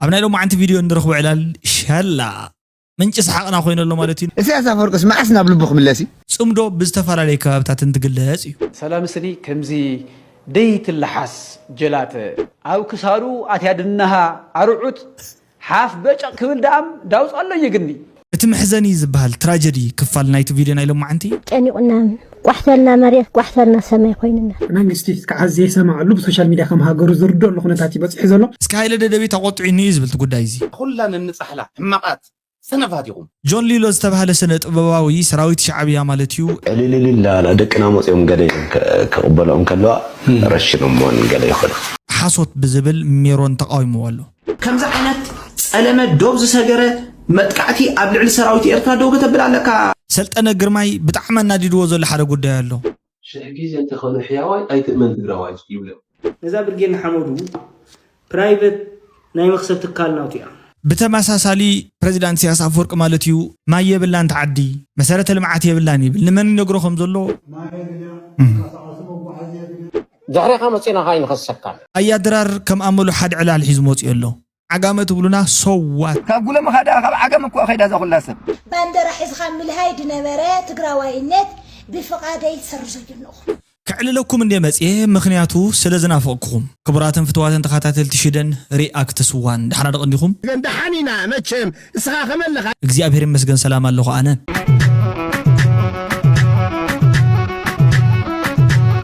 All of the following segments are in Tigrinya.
ኣብ ናይ ሎማዓንቲ ቪድዮ እንረኽቦ ዕላል ሸላ ምንጪ ሰሓቕና ኮይኑ ኣሎ ማለት እዩ። ኢሳያስ ኣፈወርቅስ መዓስ ናብ ልቡ ክምለስ እዩ? ጽምዶ ብዝተፈላለየ ከባብታት እንትግለጽ እዩ። ሰላም ስኒ ከምዚ ደይትለሓስ ጀላተ። ኣብ ክሳዱ ኣትያ ድናሃ ኣርዑት ሓፍ በጨቕ ክብል ደኣም ዳውፅ ኣሎ ይግኒ። እቲ መሕዘኒ ዝበሃል ትራጀዲ ክፋል ናይቲ ቪድዮ ናይ ሎማዓንቲ። ጨኒቑና ቋሕተልና መሬት ቋሕተልና ሰማይ ኮይንና። መንግስቲ ከዓ ዘይሰማዓሉ ብሶሻል ሚድያ ከም ሃገሩ ዝርደሉ ኩነታት እዩ በፂሑ ዘሎ። እስኪ ሃይለ ደደቢት ኣቆጢዑኒ እዩ ዝብል እቲ ጉዳይ እዚ። ኩላ ነንፃሕላ ሕማቓት ሰነፋት ኢኹም። ጆን ሊሎ ዝተባህለ ስነ ጥበባዊ ሰራዊት ሻዕብያ ማለት እዩ። ዕልልልላላ ደቅና መፅዮም ገለ ኢሎም ከ- ክቕበልኦም ከለዋ ረሽኖምዎን ገለ ይኾኑ። ሓሶት ብዝብል ሜሮን ተቃዊምዎ ኣሎ። ከምዚ ዓይነት ጸለመ ዶብ ዝሰገረ መጥቃዕቲ ኣብ ልዕሊ ሰራዊት ኤርትራ ደው ከተብል ኣለካ። ሰልጠነ ግርማይ ብጣዕሚ ኣናዲድዎ ዘሎ ሓደ ጉዳይ ኣሎ። ሽሕ ግዜ እንተኾነ ሕያዋይ ኣይትእመን ትግራዋይ ይብሎ። ነዛ ብርጌድ ንሓመዱ ፕራይቨት ናይ መኽሰብ ትካል ናቱ እያ። ብተመሳሳሊ ፕረዚዳንት ኢሳያስ ኣፈወርቂ ማለት እዩ ማይ የብላን እቲ ዓዲ መሰረተ ልምዓት የብላን ይብል ንመን ይነግሮ ከም ዘሎ ድሕሬኻ መፂና ኸዓ ይንኸሰካ። ኣያ ድራር ከም ኣመሉ ሓደ ዕላል ሒዙ መፂኡ ኣሎ ዓጋመ ትብሉና so what። ካብ ጉለምኻ ደኣ ካብ ዓገም እኮ ከይዳ እዛ ኩላ ሰብ። ባንደራ ሒዝኻ ምልሃይ ድነበረ ትግራዋይነት ብፍቓደይ ሰሪዘዮ ኣለኹ። ከዕልለኩም እንድየ መፅየ ምኽንያቱ ስለ ዝናፈቕኩኹም። ክቡራትን ፍትዋትን ተኸታተልቲ ሽደን ሪኣክትስ ዋን ደሓና ደቕ እንዲኹም? ግን ደሓን ኢና መቸም እስኻ ከመለኻ? እግዚኣብሔር ይመስገን ሰላም ኣለኹ ኣነ።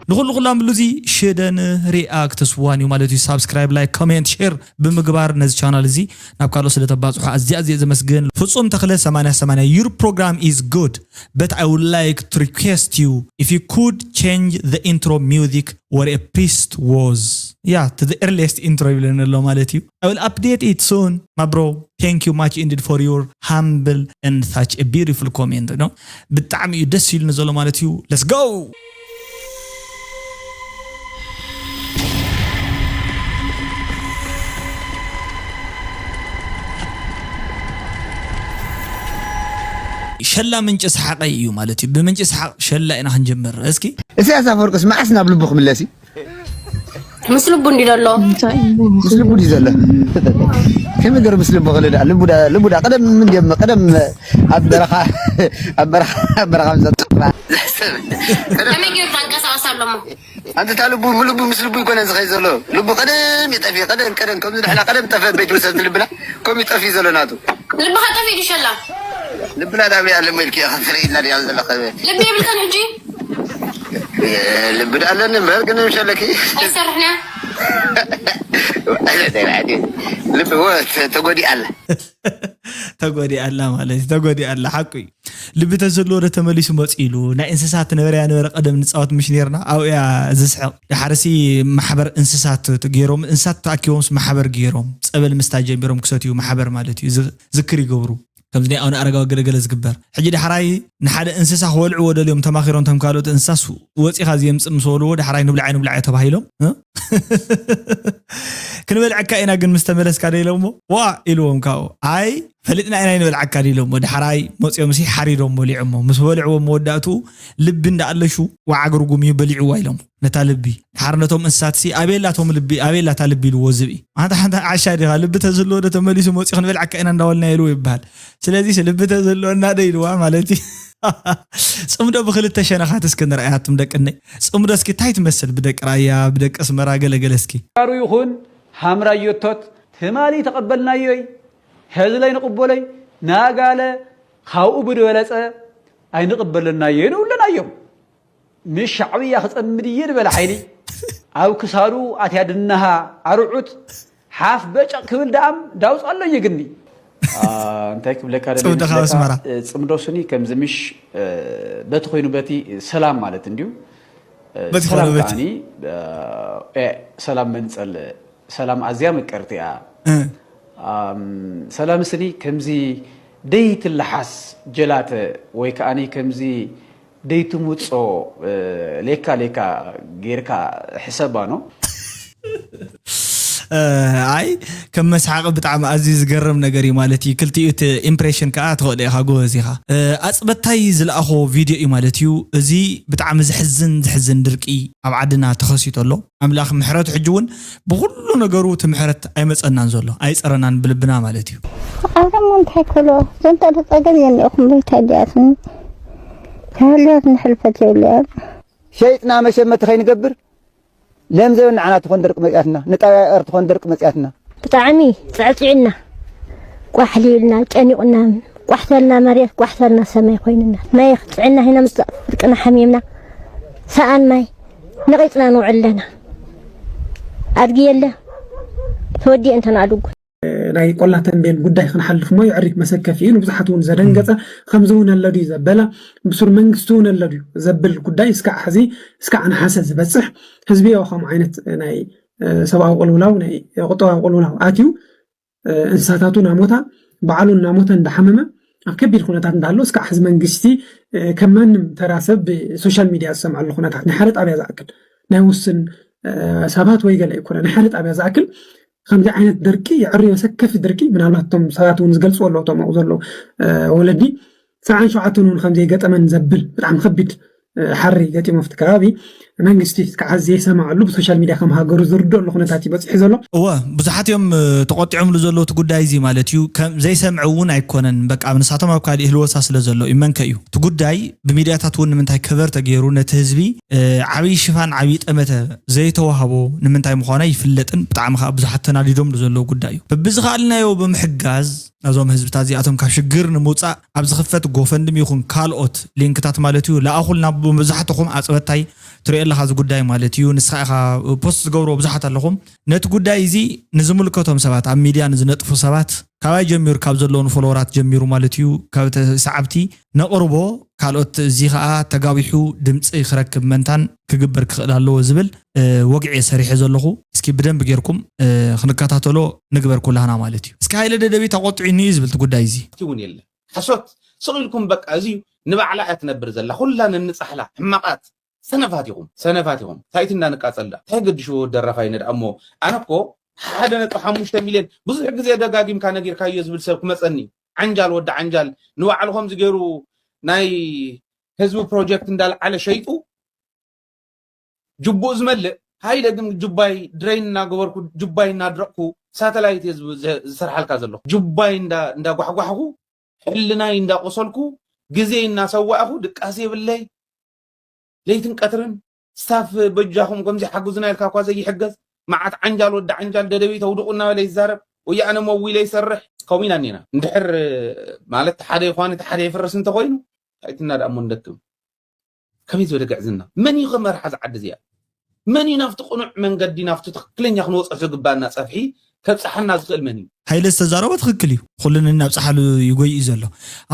ንኹሉ ኩላም ብሉ እዚ ሽደን ሪኣክትስ ዋን እዩ ማለት እዩ። ሳብስክራይብ ላይክ ኮሜንት ሼር ብምግባር ነዚ ቻናል እዚ ናብ ካልኦት ስለ ተባፅሑ ኣዝየ ኣዝየ ዘመስግን። ፍፁም ተኽለ ሰማንያ ሰማንያ your program is good but I would like to request you if you could change the intro music where a priest was yeah to the earliest intro ይብለኒ ኣሎ ማለት እዩ። I will update it soon my bro thank you much indeed for your humble and such a beautiful comment ነው። ብጣዕሚ እዩ ደስ ኢሉኒ ዘሎ ማለት እዩ። Let's go። ሸላ ምንጪ ሰሓቀይ እዩ ማለት እዩ። ብምንጪ ሰሓቅ ሸላ ኢና ክንጅምር እስኪ። ኢሳያስ ኣፈወርቅስ መዓስ ናብ ልቡ ክምለስ እዩ? ምስ ልቡ እንዲ ዘሎ ምስ ልቡ ድዩ ዘሎ? ከመይ ገይሩ ምስ ልቡ ክልዳ ልቡ ዳ ልቡ ዳ ቀደም እንዲዮም ቀደም ኣብ በረኻ ኣብ በረኻ ኣብ በረኻ ምስ ኣጥፋ ከመይ ገይሩ ተንቀሳቀስ ኣሎሞ ኣንተ እታ ልቡ ልቡ ምስ ልቡ ይኮነ ዝኸይ ዘሎ ልቡ ቀደም ይጠፊ ቀደም ቀደም ከምዚ ንሕና ቀደም ጠፈ ቤት መሰልቲ ልብና ከም ይጠፊ ዘሎ ናቱ ልብኻ ጠፊ ድሸላ ልብና ዳበይ ኣለሞ ኢልኪ ኢኻ ትርእይና ድያ ዘለኸ ልቢ የብልካን ሕጂ ልቢ ዳ ኣለኒ እምበር ግን ምሸለኪ ኣይሰርሕና ልቢ ተጎዲኣ ኣላ ተጎዲኣ ኣላ ማለት እዩ ተጎዲኣ ኣላ ሓቁ እዩ ልቢ ተዝህልዎ ዶ ተመሊሱ መፂኡ ኢሉ ናይ እንስሳት ነበረያ ነበረ ቀደም ንፃወት ምሽ ነርና ኣብኡ እያ ዝስሕቕ ድሓርሲ ማሕበር እንስሳት ገይሮም እንስሳት ተኣኪቦምስ ማሕበር ገይሮም ፀበል ምስታ ጀሚሮም ክሰትዩ ማሕበር ማለት እዩ ዝክር ይገብሩ ከምዚ ናይ ኣነ ኣረጋዊ ገለገለ ዝግበር ሕጂ ዳሕራይ ንሓደ እንስሳ ክበልዕዎ ደልዮም ተማኺሮም ተም ካልኦት እንስሳስ ወፂኻ ዝየምፅእ ምስ በልዎ ዳሕራይ ንብልዓይ ንብልዓይ ተባሂሎም ክንበልዐካ ኢና ግን ምስ ተመለስካ ደ ኢሎሞ ዋ ኢልዎም ካብኡ ኣይ ፈሊጥና ኢና ይንበልዓካ ደ ኢሎሞ ዳሕራይ መፂኦም ሲ ሓሪዶም በሊዖሞ ምስ በልዕዎ መወዳእትኡ ልቢ እንዳኣለሹ ወዓግ ርጉም እዩ በሊዕዋ ኢሎም ነታ ልቢ ድሓር ነቶም እንስሳትሲ ኣበየላቶም ልቢ ኣበየላታ ልቢ ኢልዎ ዝብኢ ኣንታ ሓንታ ዓሻ ዲኻ ልቢ ተዝህልዎ ዶ ተመሊሱ መፂኡ ክንበልዓካ ኢና እንዳበልና ኢልዎ ይበሃል ስለዚስ ልቢ ተዝህልወና ዶ ኢልዋ ማለት እዩ ፅምዶ ብክልተ ሸነኻት እስኪ ንርኣያትም ደቅነይ ፅምዶ እስኪ እንታይ ትመስል ብደቂ ራያ ብደቂ ኣስመራ ገለገለ እስኪ ተጋሩ ይኹን ሃምራዮቶት ትማሊ ተቐበልናዮይ ሀዚ ላይ ንቕበሎይ ናጋለ ካብኡ ብድበለፀ ኣይንቕበለናዮይ ንብለናዮም ምስ ሻዕብያ ክፀምድ እየ ዝበለ ሓይሊ ኣብ ክሳዱ ኣትያ ድናሃ ኣርዑት ሓፍ በጨቕ ክብል ደኣም ዳውፅ ኣሎ እየ ግኒ እንታይ ክብለካ ደለ ጽምዶ ካብ ይመስለካ? ኣስመራ። ጽምዶ ስኒ ከምዚ ምሽ በቲ ኮይኑ በቲ ሰላም ማለት እንድዩ በቲ ሰላም ኮይኑ በቲ። ከዓኒ ሰላም መንፀል ሰላም ኣዝያ ምቅርቲ እያ እ። ኣም፣ ሰላም ስኒ ከምዚ ደይትለሓስ ጀላተ ወይ ከዓኒ ከምዚ ደይትምጾ ሌካ ሌካ ጌርካ ሕሰባ ነው ኣይ ከም መስሓቂ ብጣዕሚ ኣዝዩ ዝገርም ነገር እዩ ማለት እዩ። ክልቲኡ እቲ ኢምፕሬሽን ከዓ ትኽእሎ ኢኻ፣ ጎበዝ ኢኻ። ኣፅበታይ ዝለኣኾ ቪድዮ እዩ ማለት እዩ። እዚ ብጣዕሚ ዘሕዝን ዘሕዝን ድርቂ ኣብ ዓድና ተኸሲቶ ኣሎ። ኣምላኽ ምሕረቱ ሕጂ እውን ብኩሉ ነገሩ እቲ ምሕረት ኣይመፀናን ዘሎ ኣይፀረናን ብልብና ማለት እዩ። ኣረሞ እንታይ ክብሎ ዘንተ ተፀገም የለኹም በይታ ዲኣስኒ ተሃልያት ንሕልፈት የብልያን። ሸይጥና መሸመቲ ከይንገብር ለምዘበን ንዓና ትኾን ደርቂ መፅያትና፣ ንጣብያ ኤር ትኾን ደርቂ መፅያትና። ብጣዕሚ ፅዕፅዕና ቋሕሊ ኢልና ጨኒቑና ቋሕተልና መሬት ቋሕተልና ሰማይ ኮይንና ማይ ጥዕና ሂና ምስ ፍርቅና ሓሚምና ሰኣን ማይ ነቒፅና ንውዕል ኣለና። ኣድጊ የለ ተወዲኤ እንተን ኣድጉ ናይ ቆላ ተንቤን ጉዳይ ክንሓልፍ እሞ የዕሪክ መሰከፊ እዩ ንብዙሓት እውን ዘደንገፀ ከምዚ እውን ኣሎ ድዩ ዘበለ ብሱር መንግስቲ እውን ኣሎ ድዩ ዘብል ጉዳይ እስካዕ ሕዚ እስካዕ ነሓሰ ዝበፅሕ ህዝቢ ዮ ከምኡ ዓይነት ናይ ሰብኣዊ ቅልውላው ናይ ቁጠባዊ ቅልውላው ኣትዩ እንስሳታቱ እናሞታ ባዕሉ እናሞተ እንዳሓመመ ኣብ ከቢድ ኩነታት እንዳሃሎ እስካዕ ሕዚ መንግስቲ ከም ማንም ተራ ሰብ ብሶሻል ሚድያ ዝሰምዓሉ ኩነታት ናይ ሓደ ጣብያ ዝኣክል ናይ ውስን ሰባት ወይ ገለ ኣይኮነ ናይ ሓደ ጣብያ ዝኣክል ከምዚ ዓይነት ደርቂ የዕርዮ ሰከፊ ደርቂ ምናልባት እቶም ሰባት እውን ዝገልፅዎ ኣለዉ እቶም ኣብኡ ዘለዉ ወለዲ ሰብዓን ሸውዓተን እውን ከምዘይገጠመን ዘብል ብጣዕሚ ከቢድ ሓሪ ገጢሞ ኣብቲ ከባቢ መንግስቲ ከዓ ዘይሰማዓሉ ብሶሻል ሚድያ ከም ሃገሩ ዝርደሉ ኩነታት እዩ በፂሑ ዘሎ። እወ ብዙሓት እዮም ተቆጢዖምሉ ዘለዉ እቲ ጉዳይ እዚ ማለት እዩ። ዘይሰምዐ እውን ኣይኮነን በቃ ንሳቶም ኣብ ካሊእ ህልወሳ ስለ ዘሎ እዩ መንከ እዩ እቲ ጉዳይ ብሚድያታት እውን ንምንታይ ከቨር ተገይሩ ነቲ ህዝቢ ዓብዪ ሽፋን ዓብዪ ጠመተ ዘይተዋህቦ ንምንታይ ምዃኑ ኣይፍለጥን። ብጣዕሚ ከዓ ብዙሓት ተናዲዶምሉ ዘለዉ ጉዳይ እዩ። በብዝኸኣልናዮ ብምሕጋዝ ነዞም ህዝብታት እዚኣቶም ካብ ሽግር ንምውፃእ ኣብ ዝኽፈት ጎፈንድም ይኹን ካልኦት ሊንክታት ማለት እዩ ለኣኹልና ብመብዛሕትኹም ኣፅበታይ ትሪኦ ኣለኻ እዚ ጉዳይ ማለት እዩ ንስኻ ኢኻ ፖስት ዝገብርዎ ብዙሓት ኣለኹም ነቲ ጉዳይ እዚ ንዝምልከቶም ሰባት ኣብ ሚድያ ንዝነጥፉ ሰባት ካባይ ጀሚሩ ካብ ዘለውን ፎሎወራት ጀሚሩ ማለት እዩ ካብ ሰዓብቲ ነቕርቦ ካልኦት እዚ ከዓ ተጋዊሑ ድምፂ ክረክብ መንታን ክግበር ክኽእል ኣለዎ ዝብል ወግዒ ሰሪሐ ዘለኹ እስኪ ብደንብ ጌርኩም ክንከታተሎ ንግበር ኩላህና ማለት እዩ እስኪ ሃይለ ደደቢት ኣቆጢዑኒ እዩ ዝብል እቲ ጉዳይ እዚ እውን የለ ሓሶት ስቕ ኢልኩም በቃ እዚ ንባዕላ እያ ትነብር ዘላ ኩላ ነንፃሕላ ሕማቓት ሰነፋት ኢኹም ሰነፋት ኢኹም ታይቲ እንዳንቃፀል ዳ እንታይ ገድሽዎ ደራፋይ ነድኣ እሞ ኣነ እኮ ሓደ ነጥቢ ሓሙሽተ ሚልዮን ብዙሕ ግዜ ደጋጊምካ ነጊርካዮ ዝብል ሰብ ክመፀኒ ዓንጃል ወዲ ዓንጃል ንባዕሉ ከምዚ ገይሩ ናይ ህዝቢ ፕሮጀክት እንዳልዓለ ሸይጡ ጅቡኡ ዝመልእ ሃይለ ግን ጁባይ ድረይን እናገበርኩ ጁባይ እናድረቕኩ ሳተላይት እየ ዝሰርሓልካ ዘለኹ ጁባይ እንዳጓሕጓሕኩ ሕልናይ እንዳቆሰልኩ ግዜይ እናሰዋእኹ ድቃስ የብለይ ለይትን ቀትርን ስታፍ በጃኹም ከምዚ ሓግዙና ኢልካ እኳ ዘይሕገዝ መዓት ዓንጃል ወዲ ዓንጃል ደደቢት ኣውድቑ እናበለ ይዛረብ ወያነ መዊለ ይሰርሕ ከምኡ ኢና እኒና እንድሕር ማለት ሓደ ይኳን እቲ ሓደ ይፍርስ እንተኮይኑ ታይትና ደኣ እሞ ንደክም ከመይ ዝበለ ግዕዝና መን እዩ ከመርሓ ዝዓዲ እዚኣ መን እዩ ናብቲ ቅኑዕ መንገዲ ናብቲ ትክክለኛ ክንወፅኦ ዝግባና ፀፍሒ ከብፅሓና ዝኽእል መን እዩ ሃይለ ዝተዛረቦ ትኽክል እዩ። ኩሉ ነናብፅሓሉ ይጎይ እዩ ዘሎ።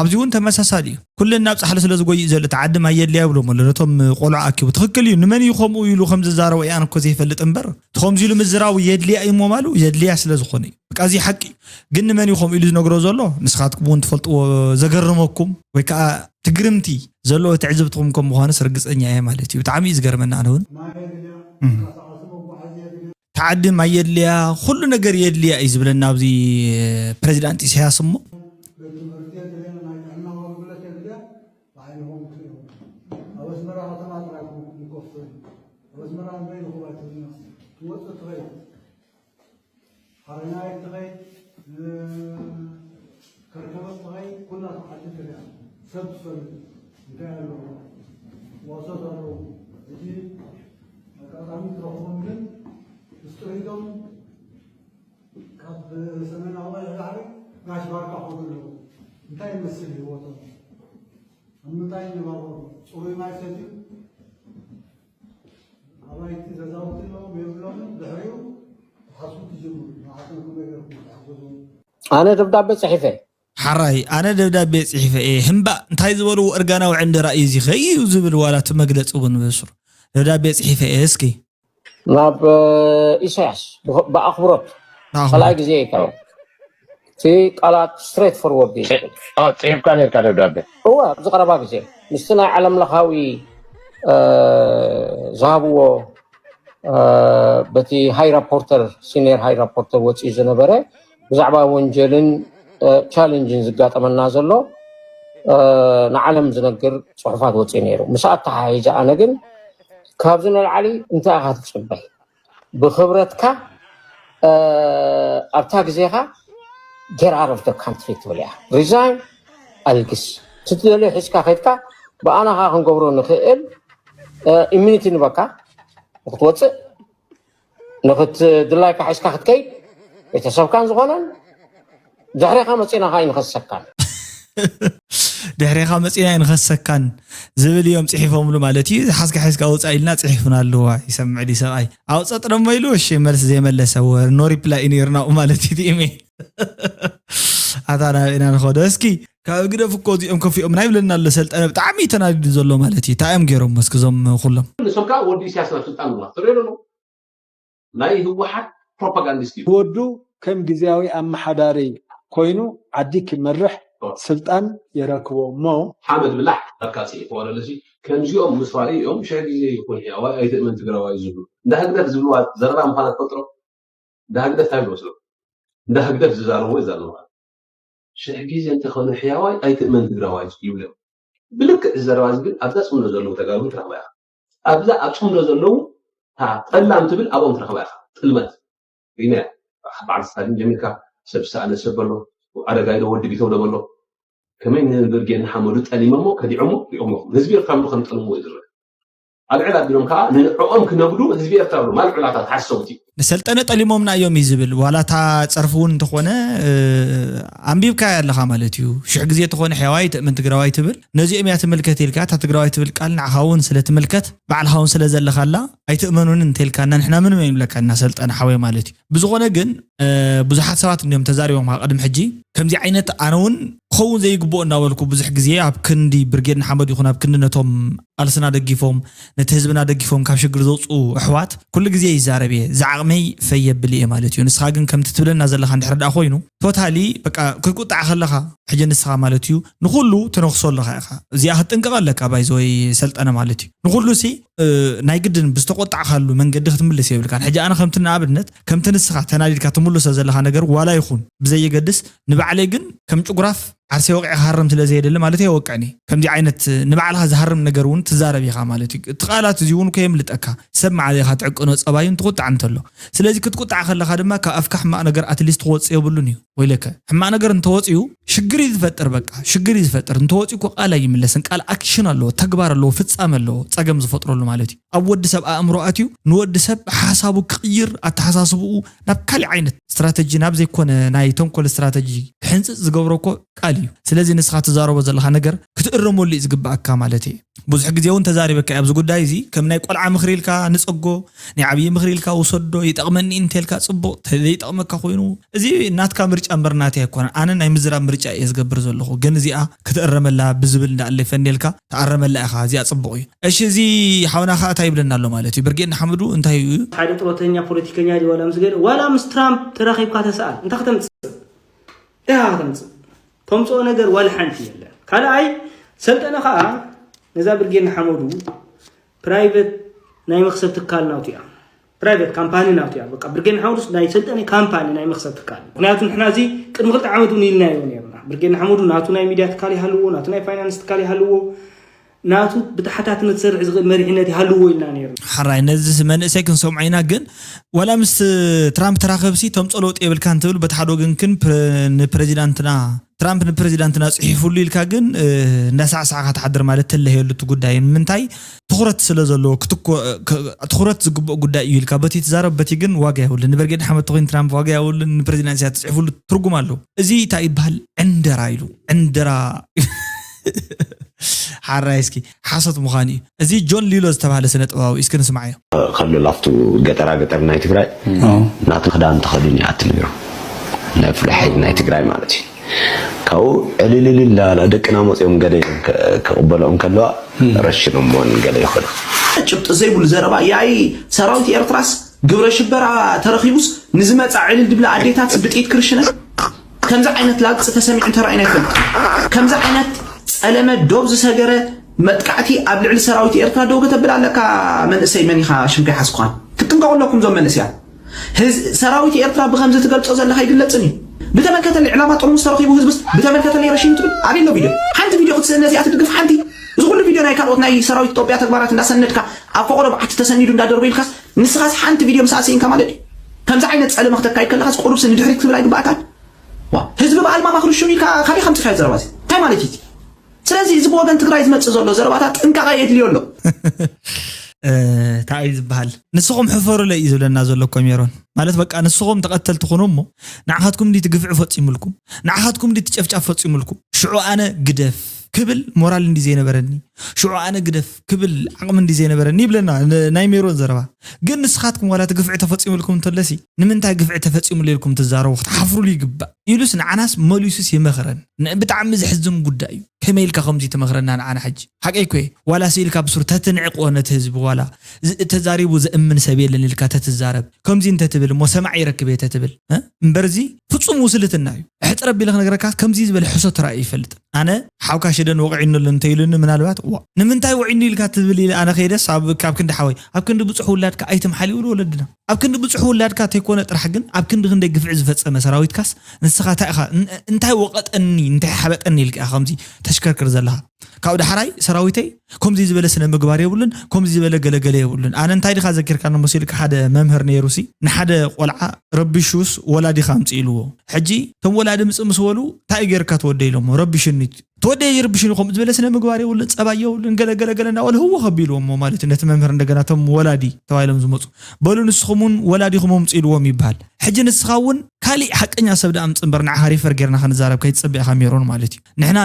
ኣብዚ እውን ተመሳሳሊ እዩ። ኩሉ ነናብፅሓሉ ስለ ዝጎይ እዩ ዘሎ። እቲ ዓዲ ማይ የድልያ ይብሎም ኣሎ ነቶም ቆልዑ ኣኪቡ። ትኽክል እዩ። ንመን እዩ ከምኡ ኢሉ ከም ዝዛረቦ እየ ኣነ እኮ ዘይፈልጥ እምበር። እቲ ከምዚ ኢሉ ምዝራቡ የድልያ እዩ እሞ ማሉ የድልያ ስለ ዝኾነ እዩ። በቃ እዚ ሓቂ እዩ። ግን ንመን እዩ ከምኡ ኢሉ ዝነግሮ ዘሎ? ንስኻትኩም እውን ትፈልጥዎ ዘገርመኩም ወይ ከዓ ትግርምቲ ዘለዎ ትዕዝብትኹም ከም ምዃኑስ ርግፀኛ እየ ማለት እዩ። ብጣዕሚ እዩ ዝገርመኒ ኣነ እውን። ተዓድም ኣየድልያ ኩሉ ነገር የድልያ እዩ ዝብለና ኣብዚ ፕሬዚዳንት ኢሳያስ እሞ ሓረና ይትኸይ ከርከበት ትኸይ ኩላ ዓዲ ትሪያ ሰብ ትፈልጥ እንታይ ኣለዎ ዋሶት ኣለዎ እዚ ኣጋጣሚ ትረኽቦም ግን ምስጢሪቶም ካብ ሰሜናዊ ባሕሪ ጋሽ ባርካ ከዱ ኣለዉ እንታይ ይመስል ህይወቶም ኣብ ምንታይ ይነባበሩ ፅሩይ ማይ ሰትዩ ኣባይቲ ገዛውቲ ኣለዎም የብሎምን ድሕሪኡ ትሓስቡ ትጅምሩ ንዓቶም ከመይ ገርኩም ትሓገዙ ኣነ ደብዳቤ ጽሒፈ ሓራይ ኣነ ደብዳቤ ጽሒፈ እየ ህምባእ እንታይ ዝበልዎ እርጋናዊ ዕንደራ እዩ እዚ ኸይ እዩ ዝብል ዋላ እቲ መግለጺ እውን ብሱር ደብዳቤ ጽሒፈ እየ እስኪ ናብ ኢሳያስ ብኣኽብሮት ካልኣይ ግዜ ይካዮ እቲ ቃላት ስትሬት ፎርወርድ እዩ ጽሒፍካ ነርካ ደብዳቤ እወ ኣብዚ ቀረባ ግዜ ምስቲ ናይ ዓለም ለኻዊ ዝሃብዎ በቲ ሃይ ራፖርተር፣ ሲኒየር ሃይ ራፖርተር ወፂኡ ዝነበረ ብዛዕባ ወንጀልን ቻለንጅን ዝጋጠመና ዘሎ ንዓለም ዝነግር ፅሑፋት ወፂኡ ነይሩ። ምስ ኣተሓሒዘ ኣነ ግን ካብዚ ንላዕሊ እንታይ ኢኻ ትፅበይ? ብኽብረትካ ኣብታ ግዜኻ get out of the country ትብል እያ። ሪዛይን፣ ኣልግስ። ትትደልዮ ሒዝካ ከድካ ብኣና ከዓ ክንገብሮ ንኽእል ኢሚኒቲ ንበካ ንክትወፅእ፣ ንክትድላይካ ሒዝካ ክትከይድ፣ ቤተሰብካን ዝኾነን ድሕሬኻ መፂና ከዓ ይንኸሰካን። ድሕሬኻ መፂና ይንኸሰካን ዝብል እዮም ፅሒፎምሉ ማለት እዩ። ሓዝካ ሓዝካ ውፃእ ኢልና ፅሒፍና ኣለዋ። ይሰምዕ ዲ ሰብኣይ? ኣውፀጥ ደሞ ኢሉ እሺ መልስ ዘይመለሰ ወር ኖ ሪፕላይ ነይርና ማለት እዩ። ቲሜ ኣታ ናበይና ንኸዶ እስኪ? ካብ ግደፍ እኮ እዚኦም ከፊኦም ናይ ብለና ኣሎ ሰልጠነ ብጣዕሚ ተናዲዱ ዘሎ ማለት እዩ። እንታይ እዮም ገይሮም እስኪ እዞም ኩሎም? ንሶም ከዓ ወዲ ኢሳያስ ናብ ስልጣን ምምራሕ ትሪኦ ኣለዉ። ናይ ህወሓት ፕሮፓጋንዲስት እዩ። ወዱ ከም ግዝያዊ ኣመሓዳሪ ኮይኑ ዓዲ ክመርሕ ስልጣን የረክቦ እሞ ሓመድ ብላሕ ኣካፂ ይፈወረለሲ ከምዚኦም ምስ ራእዩ እዮም ሽሕ ግዜ ይኹን ሕያዋይ ኣይትእመን ትግራዋይ ዝብሉ እንዳ ህግደፍ ዝብልዋ ዘረባ ምዃና ትፈልጥሮ እንዳ ህግደፍ ታይ ዝወስዶ እንዳ ህግደፍ ዝዛረብዎ ይዛረቡ ሽሕ ግዜ እንተኾነ ሕያዋይ ኣይትእመን ትግራዋይ ይብሉ እዮም ብልክዕ ዝዘረባ ግን ኣብዛ ፅምዶ ዘለዉ ተጋሩ ትረኽባ ኢኻ ኣብዛ ኣብ ፅምዶ ዘለዉ ጠላም ትብል ኣብኦም ትረኽባ ኢኻ ጥልመት ሪናያ በዓል ስታሊን ጀሚርካ ሰብ ዝሰኣነ ሰብ ኣሎ ኣረጋይ ዶ ወዲ ቢተው ዶ በሎ ከመይ ንብርጌድ ንሓመዱ ጠሊሞሞ ከዲዖሞ ሪኦሞ ህዝቢ ኤርትራ ብሉ ከም ጠልምዎ እዩ ዝረአ ኣልዕል ኣቢሎም ከዓ ንዕኦም ክነግዱ ህዝቢ ኤርትራ ብሉ ማልዑላታት ሓሰውቲ ንሰልጠነ ጠሊሞምና እዮም እዩ ዝብል ዋላ እታ ፀርፊ እውን እንተኾነ ኣንቢብካያ ኣለኻ ማለት እዩ ሽሕ ግዜ ተኾነ ሕያዋይ ተእምን ትግራዋይ ትብል ነዚኦም እያ ትምልከት ኢልካ እታ ትግራዋይ ትብል ቃል ንዓኻ እውን ስለ ትምልከት ባዕልኻ እውን ስለ ዘለኻላ ኣይትእመኑን እንተልካና ንሕና ምንም ኣይንብለካ እና ሰልጠነ ሓወይ ማለት እዩ ብዝኾነ ግን ብዙሓት ሰባት እንዲዮም ተዛሪቦም ካብ ቅድሚ ሕጂ ከምዚ ዓይነት ኣነ እውን ክኸውን ዘይግብኦ እናበልኩ ብዙሕ ግዜ ኣብ ክንዲ ብርጌድ ንሓመድ ይኹን ኣብ ክንዲ ነቶም ቃልስና ደጊፎም ነቲ ህዝብና ደጊፎም ካብ ሽግር ዘውፅኡ ኣሕዋት ኩሉ ግዜ ይዛረብ እየ ዝዓቕመይ ፈየብል እየ ማለት እዩ ንስኻ ግን ከምቲ ትብለና ዘለኻ እንድሕር ደኣ ኮይኑ ቶታሊ በቃ ክትቁጣዕ ከለኻ ሕጂ ንስኻ ማለት እዩ ንኹሉ ትነኽሶ ኣለኻ ኢኻ እዚኣ ክትጥንቀቕ ኣለካ ባይዘወይ ሰልጠነ ማለት እዩ ንኹሉ ሲ ናይ ግድን ብዝተቆጣዕካሉ መንገዲ ክትምልስ የብልካን ሕጂ ኣነ ከምቲ ንኣብነት ከምቲ ንስኻ ተናዲድካ ትምልሶ ዘለኻ ነገር ዋላ ይኹን ብዘየገድስ ንባዕለይ ግን ከም ጭጉራፍ ዓርሰይ ወቂዐ ክሃርም ስለ ዘየደሊ ማለት የወቅዕኒ ከምዚ ዓይነት ንባዕልኻ ዝሃርም ነገር እውን ትዛረብ ኢኻ ማለት እዩ እቲ ቃላት እዚ እውን ኮ የምልጠካ ሰብ መዓለ ኢኻ ትዕቅኖ ፀባዩን ትቁጣዕ እንተሎ ስለዚ ክትቁጣዕ ከለኻ ድማ ካብ ኣፍካ ሕማቕ ነገር ኣትሊስት ክወፅእ የብሉን እዩ ወይለከ ሕማቕ ነገር እንተወፅኡ ሽግር እዩ ዝፈጥር በቃ ሽግር እዩ ዝፈጥር እንተወፅኡ እኮ ቃል ኣይምለስን ቃል ኣክሽን ኣለዎ ተግባር ኣለዎ ፍፃም ኣለዎ ፀገም ዝፈጥረሉ ማለት እዩ ኣብ ወዲ ሰብ ኣእምሮ ኣትዩ ንወዲ ሰብ ሓሳቡ ክቕይር ኣተሓሳስብኡ ናብ ካሊእ ዓይነት ስትራተጂ ናብ ዘይኮነ ናይ ተንኮል ስትራተጂ ክሕንፅፅ ዝገብሮ እኮ ቃል እዩ ስለዚ ንስኻ ትዛረቦ ዘለኻ ነገር ክትእረመሉ እዩ ዝግባኣካ ማለት እዩ ብዙሕ ግዜ እውን ተዛሪበካ ኣብዚ ጉዳይ እዚ ከም ናይ ቆልዓ ምኽሪ ኢልካ ንፀጎ ናይ ዓብዪ ምኽሪ ኢልካ ውሰዶ ይጠቕመኒ እንተልካ ፅቡቕ ተዘይጠቕመካ ኮይኑ እዚ ናትካ ምርጫ እምበር ናተይ ኣይኮነን ኣነ ናይ ምዝራብ ምርጫ እየ ዝገብር ዘለኹ ግን እዚኣ ክትእረመላ ብዝብል እንዳኣለይ ፈንየልካ ተኣረመላ ኢኻ እዚኣ ፅቡቕ እዩ እሺ እዚ ሓውና ከዓ እንታይ ይብለና ኣሎ ማለት እዩ ብርጌድ ንሓመዱ እንታይ እዩ ሓደ ጥሮተኛ ፖለቲከኛ ድዩ ዋላ ምስ ገለ ዋላ ምስ ትራምፕ ተራኺብካ ተሰኣል እንታይ ከተምፅእ እንታይ ከተምፅእ ተምፅኦ ነገር ዋላ ሓንቲ የለን ካልኣይ ሰልጠነ ከዓ ነዛ ብርጌድ ንሓመዱ ፕራይቨት ናይ መኽሰብ ትካል ናቱ እያ ፕራይቨት ካምፓኒ ናቱ እያ በቃ ብርጌድ ንሓመዱስ ናይ ሰልጠነ ካምፓኒ ናይ መኽሰብ ትካል ምክንያቱ ንሕና እዚ ቅድሚ ክልተ ዓመት እውን ኢልናዮ ነርና ብርጌድ ንሓመዱ ናቱ ናይ ሚድያ ትካል ይሃልዎ ናቱ ናይ ፋይናንስ ትካል ይሃልዎ ናቱ ብተሓታትነት ዝሰርሕ ዝኽእል መሪሕነት ይሃልዎ ኢልና ነርና ሓራይ ነዚ መንእሰይ ክንሰምዖ ኢና ግን ዋላ ምስ ትራምፕ ተራኸብሲ ተምፀ ለውጢ የብልካ እንትብል በቲ ሓደ ወገን ግን ንፕሬዚዳንትና ትራምፕ ንፕሬዚዳንትና ፅሒፉሉ ኢልካ ግን እንዳሳዕሳዕካ ትሓድር ማለት ተለህየሉ እቲ ጉዳይ ንምንታይ ትኩረት ስለ ዘለዎ ክትኮ ትኩረት ዝግብኦ ጉዳይ እዩ ኢልካ በቲ ትዛረብ በቲ ግን ዋጋ የብሉን ንበርጌድ ሓመድ ተኮይን ትራምፕ ዋጋ የብሉን ንፕሬዚዳንት ስያ ተፅሒፉሉ ትርጉም ኣለዎ እዚ እንታይ ይበሃል ዕንደራ ኢሉ ዕንደራ ሓራይ እስኪ ሓሶት ምዃን እዩ እዚ ጆን ሊሎ ዝተባሃለ ስነ ጥበባዊ እስኪ ንስማዓዮ ከሎ ላፍቱ ገጠራ ገጠር ናይ ትግራይ ናቱ ክዳን ተኸዲኑ ይኣቲ ነይሩ ናይ ፍሉይ ሓይሊ ናይ ትግራይ ማለት እዩ ካብኡ ዕልልልል ላላ ደቅና መፅኦም ገለ ኢሎም ክቕበልኦም ከለዋ ረሽኖምዎን ገለ ይኾነ ጭብጢ ዘይብሉ ዘረባ ያይ ሰራዊት ኤርትራስ ግብረ ሽበራ ተረኺቡስ ንዝመፃ ዕልል ድብለ ኣዴታት ብጥይት ክርሽነ ከምዚ ዓይነት ላግፂ ተሰሚዑ ተራኢና ይፈልጥ ከምዚ ዓይነት ፀለመ ዶብ ዝሰገረ መጥቃዕቲ ኣብ ልዕሊ ሰራዊት ኤርትራ ደው ከተብል ኣለካ መንእሰይ መን ኢኻ ሽምካ ይሓዝኳን ጥንቀቑ ኣለኩም ዞም መንእስያት። ህዝ- ሰራዊት ኤርትራ ብኸምዚ ትገልጾ ዘለኻ ኣይግለጽን እዩ። ብተመልከተለይ ዕላማ ጥርሙስ ተረኺቡ ህዝብስ ብተመልከተለይ ረሽኑ ትብል ኣበይ ኣሎ ቪድዮ? ሓንቲ ቪድዮ ክትስእን ነዚኣ ትድግፍ ሓንቲ። እዚ ኩሉ ቪድዮ ናይ ካልኦት ናይ ሰራዊት ኢትዮጵያ ተግባራት እንዳሰነድካ ኣብ ፈቐዶ በዓቲ ተሰኒዱ እንዳደርበ ኢልካስ ንስኻስ ሓንቲ ቪድዮ ምስኣ ስኢንካ ማለት እዩ። ከምዚ ዓይነት ጸለመ ክተካይድ ከለኻስ ቁሩብሲ ንድሕሪት ክትብል ኣይግባእካን። ዋ ህዝቢ በዓል ማማ ክርሽኑ ኢልካ ካበይ ከምጽኻ ዘረባ እዚ እንታይ ማለት እዩ? ስለዚ እዚ ብወገን ትግራይ ዝመጽእ ዘሎ ዘረባታት ጥንቃቐ የድልዮ ኣሎ። እንታይ እዩ ዝበሃል? ንስኹም ሕፈሩለይ እዩ ዝብለና ዘሎ እኮ ሜሮን። ማለት በቃ ንስኹም ተቐተልቲ ኩኑ እሞ ንዓኻትኩም እንዲ ትግፍዒ ፈጺሙልኩም፣ ንዓኻትኩም እንዲ ትጨፍጫፍ ፈጺሙልኩም። ሽዑ ኣነ ግደፍ ክብል ሞራል እንዲ ዘይነበረኒ፣ ሽዑ ኣነ ግደፍ ክብል ዓቕሚ እንዲ ዘይነበረኒ ይብለና ን- ናይ ሜሮን ዘረባ። ግን ንስኻትኩም ዋላ እቲ ግፍዒ ተፈጺሙልኩም እንተለሲ ንምንታይ ግፍዒ ተፈጺሙሉ ኢልኩም ትዛረቡ ክትሓፍሩሉ ይግባእ። ኢሉስ ንዓናስ መሊሱስ ይመኽረን። ን- ብጣዕሚ ዘሕዝን ጉዳይ እዩ። ከመይ ኢልካ ከምዚ ትመኽረና ንዓና ሕጂ? ሓቀይ እኮ እየ። ዋላ ስኢልካ ብሱር ተትንዕቆ ነቲ ህዝቢ ዋላ ዝ- ተዛሪቡ ዘእምን ሰብ የለን ኢልካ ተትዛረብ ከምዚ እንተትብል እሞ ሰማዕ ይረክብ እየ ተትብል እ? እምበርዚ ፍጹም ውስልትና እዩ። ሕፅር ኣቢለ ክነግረካ ከምዚ ዝበለ ሕሶት ተራእዩ ይፈልጥን። ኣነ ሓውካ ሽደን ወቕዒኑ ኣሎ እንተኢሉኒ ምናልባት እዋ ንምንታይ ወዒኑ ኢልካ ትብል ኢለ ኣነ ከይደስ ኣብ ካብ ክንዲ ሓወይ ኣብ ክንዲ ብፁሕ ውላድካ ኣይትምሓል ይብሉ ወለድና። ኣብ ክንዲ ብፁሕ ውላድካ ተይኮነ ጥራሕ ግን ኣብ ክንዲ ክንደይ ግፍዒ ዝፈፀመ ሰራዊትካስ ንስኻ እንታይ ኢኻ ን- እንታይ ወቐጠኒ እንታይ ሓበጠኒ ኢልካ ኢኻ ከምዚ ተሽከርክር ዘለኻ። ካብኡ ዳሕራይ ሰራዊተይ ከምዚ ዝበለ ስነ ምግባር የብሉን ከምዚ ዝበለ ገለገለ የብሉን ኣነ እንታይ ዲኻ ዘኪርካ መሲልካ ሓደ መምህር ነይሩሲ ንሓደ ቆልዓ ረቢሹስ ወላዲኻ ኣምፅእ ኢልዎ ሕጂ እቶም ወላዲ ምፅእ ምስ በሉ እንታይ እዩ ገይርካ ትወደ ኢሎሞ ረቢሽኒ ተወደ ይርብሽኒ ከምኡ ዝበለ ስነ ምግባር የብሉን ፀባይ የብሉን ገለ ገለ ገለ እንዳበሉ ህወ ከቢልዎሞ ማለት እዩ ነቲ መምህር እንደገና እቶም ወላዲ ተባሂሎም ዝመፁ በሉ ንስኹም እውን ወላዲኹም ኣምፁ ኢልዎም ይበሃል ሕጂ ንስኻ እውን ካሊእ ሓቀኛ ሰብ ደኣ ምፅ እምበር ንዓኻ ሪፈር ጌርና ክንዛረብ ከይትፅበ ኢኻ ሜሮን ማለት እዩ ንሕና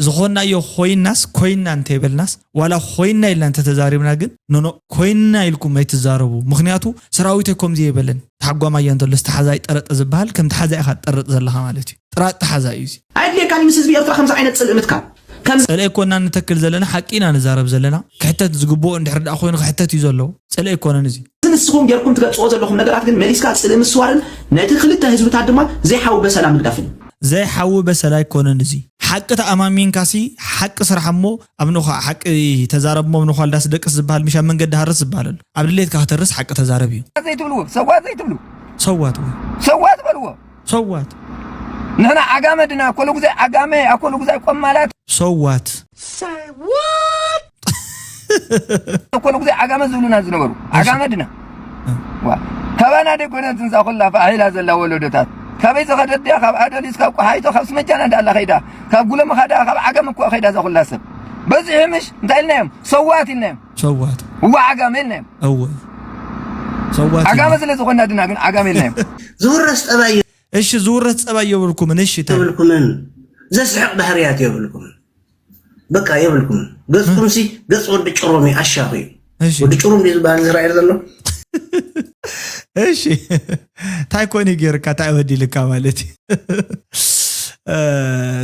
ዝኾንናዮ ኮይናስ ኮይና እንተይበልናስ ዋላ ኮይና ኢልና እንተተዛሪብና ግን ኖኖ ኮይና ኢልኩም ኣይትዛረቡ ምክንያቱ ሰራዊተይ ከምዚ የበለን ተሓጓማያ እንተሎ ዝተሓዛይ ጠረጠ ዝበሃል ከም ተሓዛይ ኢኻ ትጠርጥ ዘለኻ ማለት እዩ ጥራጥ ተሓዛይ እዩ እዚ ኣየድልየካን ምስ ህዝቢ ኤርትራ ከምዚ ዓይነት ፅልእ ምትካል ከምዚ ፀለኢ ኮና ንተክል ዘለና ሓቂ ኢና ንዛረብ ዘለና ክሕተት ዝግብኦ እንድሕር ደኣ ኮይኑ ክሕተት እዩ ዘለዎ ፀለኢ ኣይኮነን እዚ ንስኹም ጌርኩም ትገልፅዎ ዘለኹም ነገራት ግን መሊስካ ፅልኢ ምስዋርን ነቲ ክልተ ህዝብታት ድማ ዘይሓዊ በሰላ ምግዳፍን እዩ። ዘይሓዊ በሰላ ኣይኮነን እዚ ሓቂ ተኣማሚንካሲ ሓቂ ስራሕ እሞ ኣብንኻ ሓቂ ተዛረብ እሞ ኣብንኻ ልዳስ ደቅስ ዝበሃል ምሽ ኣብ መንገዲ ሃርስ ዝበሃል ኣሎ ኣብ ድሌትካ ክተርስ ሓቂ ተዛረብ እዩ ዘይትብልዎ ሰዋት ዘይትብሉ ሰዋት ወይ ሰዋት በልዎ ሰዋት ንሕና ዓጋመ ድና ኮሎ ጉዛይ ዓጋመ ኣኮሎ ጉዛይ ቆማላት ሰዋት ሰዋት ኮሎ ጉዛይ ዓጋመ ዝብሉና ዝነበሩ ዓጋመ ድና ካባና ደይኮነት እንዛ ኩላ ፋሒላ ዘላ ወለዶታት ካበይ ዝኸደት ድያ ካብ ኣደሊስ ካብ ቆሓይቶ ካብ ስመጃና እንዳላ ኸይዳ ካብ ጉለምኻ ድኣ ካብ ዓጋመ እኳ ኸይዳ እዛ ኩላ ሰብ በዚሑ ምሽ እንታይ ኢልናዮም ሰዋት ኢልናዮም ሰዋት እዋ ዓጋመ ኢልናዮም እወ ሰዋት ዓጋመ ስለ ዝኾንና ድና ግን ዓጋመ ኢልናዮም ዝውረስ ጠባይ እሺ ዝውረስ ጸባይ የብልኩምን እሺ ታይ የብልኩምን ዘስሕቕ ባህርያት የብልኩምን በቃ የብልኩምን ገጽኩም ሲ ገጽ ወዲ ጭሮም እዩ ኣሻኺ እዩ እሺ ወዲ ጭሩም ድዩ ዝበሃል እስራኤል ዘሎ እሺ ታይ ኮኒ ገይርካ ታይ በዲልካ ማለት እዩ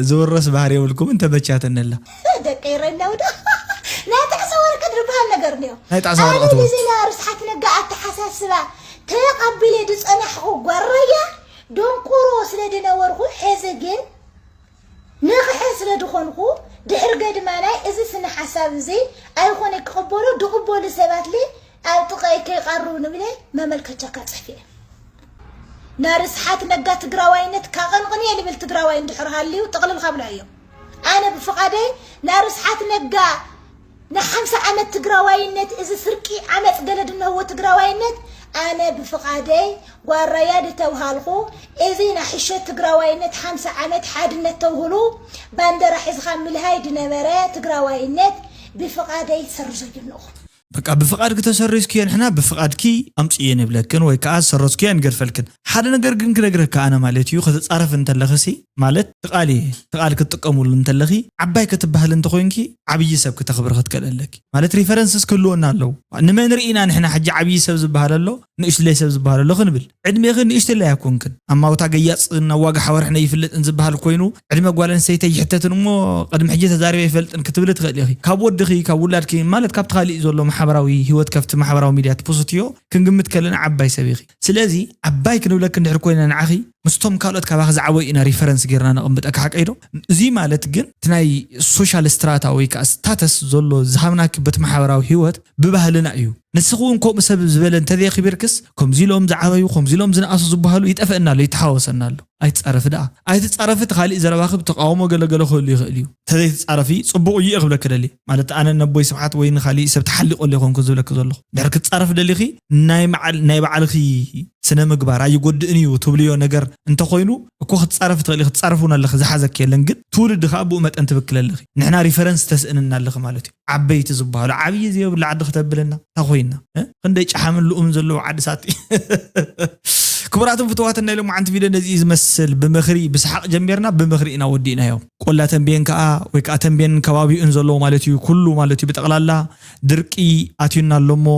ዝውረስ ባህር የብልኩምን ተመቻተነላ ደቂ ረነውዶ ናይ ጣዕሳ ወረቀት ዝበሃል ነገር እኒኦ ናይ ጣዕሳ ወረቀት እዚ ናይ ርስሓት ነጋ ኣተሓሳስባ ተቐቢለ ዝፀናሕኹ ጓረያ ደንቆሮ ስለ ዝነበርኹ ሕዚ ግን ንቕሐ ስለ ዝኾንኹ ድሕር ገድማናይ እዚ ስነ ሓሳብ እዚ ኣይኾነ ክቕበሎ ድቕበሉ ሰባት ለ ኣብ ጥቐይ ከይቐርቡ ንብለ መመልከቻ ካፅሕፍ እየ ናርስሓት ነጋ ትግራዋይነት ካቐንቕን እየ ልብል ትግራዋይ እንድሕር ሃልዩ ጥቕልል ካብሎ እዮ ኣነ ብፍቓደይ ናርስሓት ነጋ ንሓምሳ ዓመት ትግራዋይነት እዚ ስርቂ ዓመፅ ገለ ድነህዎ ትግራዋይነት ኣነ ብፍቓደይ ጓራያ ድተብሃልኹ እዚ ናሕሾት ትግራዋይነት ሓምሳ ዓመት ሓድነት ተውህሉ ባንደራ ሒዝኻ ምልሃይ ድነበረ ትግራዋይነት ብፍቓደይ ሰርዞ ይንኹ። በቃ ብፍቓድኪ ተሰሪዝክዮ ንሕና ብፍቓድኪ ኣምፅእዮ ንብለክን ወይ ከዓ ዝሰረዝክዮ ንገድፈልክን። ሓደ ነገር ግን ክነግረካ ኣነ ማለት እዩ ከተፃረፍ እንተለኽሲ ማለት ትቓል እየ ትቓል ክትጥቀሙሉ እንተለኺ ዓባይ ክትበሃል እንተኮይንኪ ዓብዪ ሰብ ክተኽብሪ ክትክእል ኣለኪ። ማለት ሪፈረንስስ ክህልወና ኣለዉ። ንመን ርኢና ንሕና ሕጂ ዓብዪ ሰብ ዝበሃል ኣሎ ንእሽትለይ ሰብ ዝበሃል ኣሎ ክንብል? ዕድሜኺ ንእሽትለይ ኣይኮንክን። ኣማውታ ገያጽ እናዋግሓ ወርሕነይ ይፍለጥን ዝበሃል ኮይኑ ዕድመ ጓል ኣንስተይቲ ኣይሕተትን እሞ ቅድሚ ሕጂ ተዛሪበ ኣይፈልጥን ክትብሊ ትኽእሊ ኢኺ። ካብ ወድኺ፣ ካብ ውላድኪ ማለት ካብቲ ካሊእ ዘሎ ማሕበራዊ ህይወት ከፍቲ ማሕበራዊ ሚድያ ትፖስትዮ ክንግምት ከለና ዓባይ ሰብ ኢኺ። ስለዚ ዓባይ ክንብለኪ እንድሕር ኮይና ንዓኺ ምስቶም ካልኦት ካባኺ ዝዓበዩ ኢና ሪፈረንስ ጌርና ነቐምጠካ ሓቀይ ዶ? እዚ ማለት ግን እቲ ናይ ሶሻል ስትራታ ወይ ከዓ ስታተስ ዘሎ ዝሃብናኪ በቲ ማሕበራዊ ህይወት ብባህልና እዩ። ንስኺ እውን ከምኡ ሰብ ዝበለ እንተዘየኽቢርክስ ከምዚ ኢሎም ዝዓበዩ ከምዚ ኢሎም ዝነኣሱ ዝበሃሉ ይጠፍእና ኣሎ ይተሓወሰና ኣሎ። ኣይትጻረፊ ደኣ ኣይትጻረፊ እቲ ካሊእ ዘረባኺ ብተቃውሞ ገለገለ ክህሉ ይኽእል እዩ። እንተዘይትጻረፊ ጽቡቕ እዩ እየ ክብለኪ ደሊ ማለት ኣነ ነቦይ ስብሓት ወይ ንካሊእ ሰብ ተሓሊቆ ኣሎ ይኾንኩ ዝብለኪ ዘለኹ ድሕር ክትጻረፊ ደሊኺ ናይ መዓል- ናይ ባዕልኺ ስነ ምግባር ኣይጎድእን እዩ ትብልዮ ነገር እንተኾይኑ እኮ ክትጻረፊ ትኽእሊ ክትጻረፊ እውን ኣለኺ ዝሓዘኪ የለን ግን ትውልዲ ከዓ ብኡ መጠን ትብክል ኣለኺ ንሕና ሪፈረንስ ተስእንና ኣለኺ ማለት እዩ ዓበይቲ ዝበሃሉ ዓብዪ ዘይብሉ ዓዲ ክተብልና እንታይ ኮይና እ? ክንደይ ጨሓምን ልኡምን ዘለዎ ዓዲ ሳቲ ክቡራትን ፍትዋትን ናይ ሎማዓንቲ ቪድዮ ነዚ እዩ ዝመስል ብምኽሪ ብሰሓቕ ጀሚርና ብምኽሪ ኢና ወዲእናዮ ቆላ ተንቤን ከዓ ወይ ከዓ ተንቤን ከባቢኡን ዘለዎ ማለት እዩ ኩሉ ማለት እዩ ብጠቕላላ ድርቂ ኣትዩና ኣሎ እሞ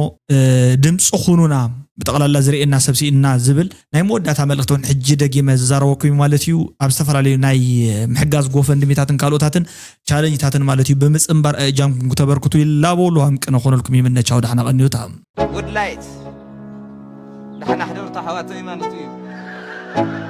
ድምፂ ኩኑና ብጠቕላላ ዝርእየና ሰብ ስኢንና ዝብል ናይ መወዳእታ መልእኽቲ እውን ሕጂ ደጊመ ዝዛረበኩም እዩ ማለት እዩ ኣብ ዝተፈላለዩ ናይ ምሕጋዝ ጎፈንድሚታትን ካልኦታትን ቻለንጅታትን ማለት እዩ ብምፅንባር ኣእጃምኩም ክተበርክቱ ይላበው ልዋም ቅነ ኮነልኩም ይምነ ቻው ዳሕና ቀንዩታ Good light. ዳሕና ሕደሩ ተሓዋተይ ማለት እዩ።